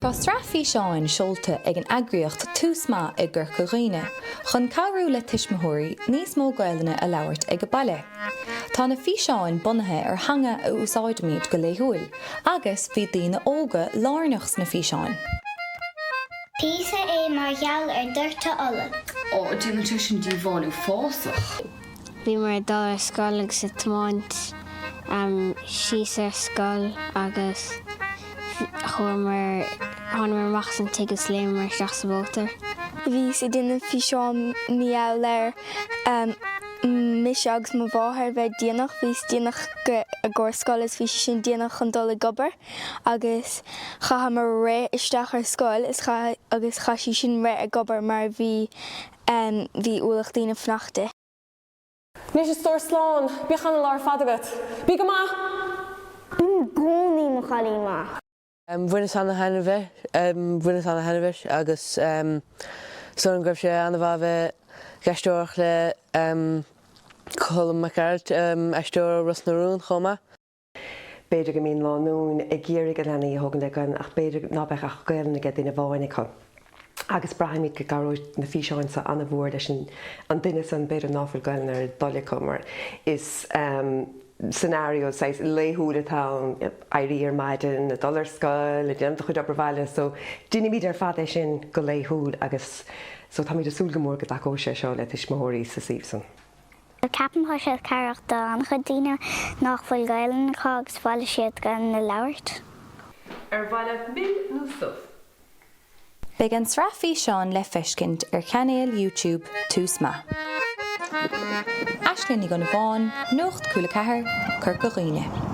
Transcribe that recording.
Tá sraith físeáin seolta ag an eagraíocht Tús Maith i gCorca Dhuibhne chun cabhrú le tuismitheoirí níos mó Gaelainne a labhairt ag baile. Tá na físeáin bunaithe ar theanga a úsáidimid go laethúil agus bhí daoine óga lárnach sna físeáin. Píosa é mar gheall ar doirteadh ola. Ó, déanann sé sin díobháil uafásach. Bhíomar ag dul ar scoil agus ag tiomáint síos ar scoil agus chuamar, thánamar amach as an tigh agus léimeamar isteach sa mhótar. Bhíos ag déanamh físeán mar gheall ar mise agus mo mháthair bheith déanach, bhíos déanach i gcomhair scoile is bhí sí sin déanach chun dul ag obair agus chaitheamar rith isteach ar scoil is agus chaith sí sin rith ag obair mar bhí Bhí ualach daoine ag fanacht di. Anois a stór slán, bíodh ana lá ar fad agat. Bí go maith! Bím i gcónaí mo chailín maith. Bhaineas ana-thaitneamh bhaineas ana-thaitneamh as agus is dóigh liom go raibh sé ana-mhaith a bheith ag aisteoireacht le Colm Mac Gearailt, aisteoir ó Ros na Rún chomh maith. B'fhéidir go mbíonn lánúin ag iarraidh a leanaí a thógaint le Gaelainn ach b'fhéidir ná beadh ach Gaelainn ag duine amháin acu. Agus braithimid go gcabhróidh na físeáin seo an-mhór leis an duine san b'fhéidir ná fuil Gaelainn ar a dtoil acu mar is scenario saghas laethúil atá ann, éirí ar maidin, ag dul ar scoil, ag déanamh do chuid obair bhaile so deinimid ar fad é sin go laethúil agus so táimid ag súil go mór go dtacóidh sé seo le tuismitheoirí sa suíomh san. Ceapaim tá sé cabhrach do an-chuid daoine nach bhfuil Gaelainn acu agus ba mhaith leo siad Gaelainn a labhairt. Ar mhaith leat mil nó subh? Beidh an tsraith físeán le feiscint ar chainéal YouTube Tús Maith. Aisling Ní Dhonnabháin, Nuacht Cúla 4, Corca Dhuibhne.